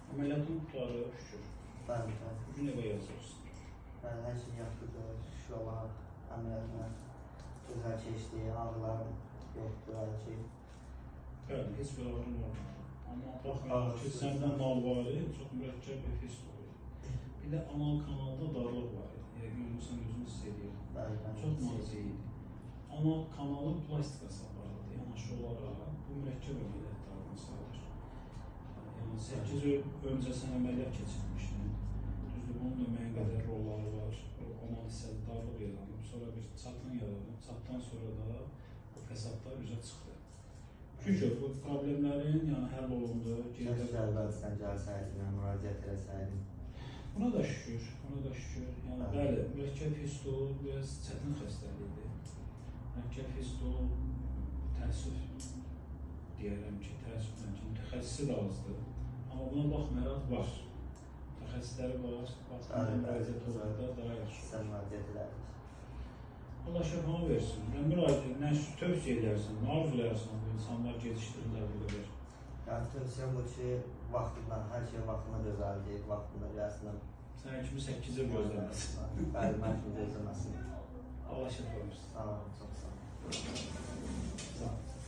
Əməliyyatın qurtarır, şükür. Bəli, bəli. Bu gün evə yazırsan. Bəli, hər şey yaxşıdır. Şükür Allaha, əməliyyatına gözəl keçdi, ağrılarım yoxdur, hər şey. Bəli, heç bir ağrın olmadı. Amma baxmayaraq ki, səndən mal var idi, çox mürəkkəb bir fistula idi. Bir də anal kanalda darlıq var idi. Yəqin onu sən özün hiss edirdin. Bəli, bəli. Çox nazik idi. Anal kanalın plastikası aparıldı. Yanaşı olaraq bu mürəkkəb əməliyyatlardan sayılır. Yəni 8 il öncə sən əməliyyat keçirmişdin. Düzdür, bunun da müəyyən qədər rolları var. O anal hissədə darlıq yaranıb, sonra bir çatın yaranıb, çatdan sonra da o fəsadlar üzə çıxdı. Şükür, bu problemlərin yəni həll olundu. Keşke Geridə əvvəlcədən gəlsəydim, yəni müraciət eləsəydim. Buna da şükür, buna da şükür. Yəni bəli, mürəkkəb fistula biraz çətin xəstəlikdir. Mürəkkəb fistula təəssüf deyərəm ki, təəssüflə ki, mütəxəssisi də azdır. Amma buna baxmayaraq var. Mütəxəssisləri var, vaxtında Bəli, bəli. müraciət olanda daha yaxşı Sizə olur. müraciət edərdik. Allah şəfanı versin. Nə müraciət, nə tövsiyə edərsən, nə arzulayarsan bu insanlar gecikdirirlər bu qədər. Yəni tövsiyəm bu ki, vaxtında, hər şey vaxtında düzəldir, vaxtında gəlsinlər. Sən kimi 8 il gözləməsin. Bəli, mən kimi gözləməsin. Allah şəfa versin. Sağ olun, çox sağ olun. Sağ ol.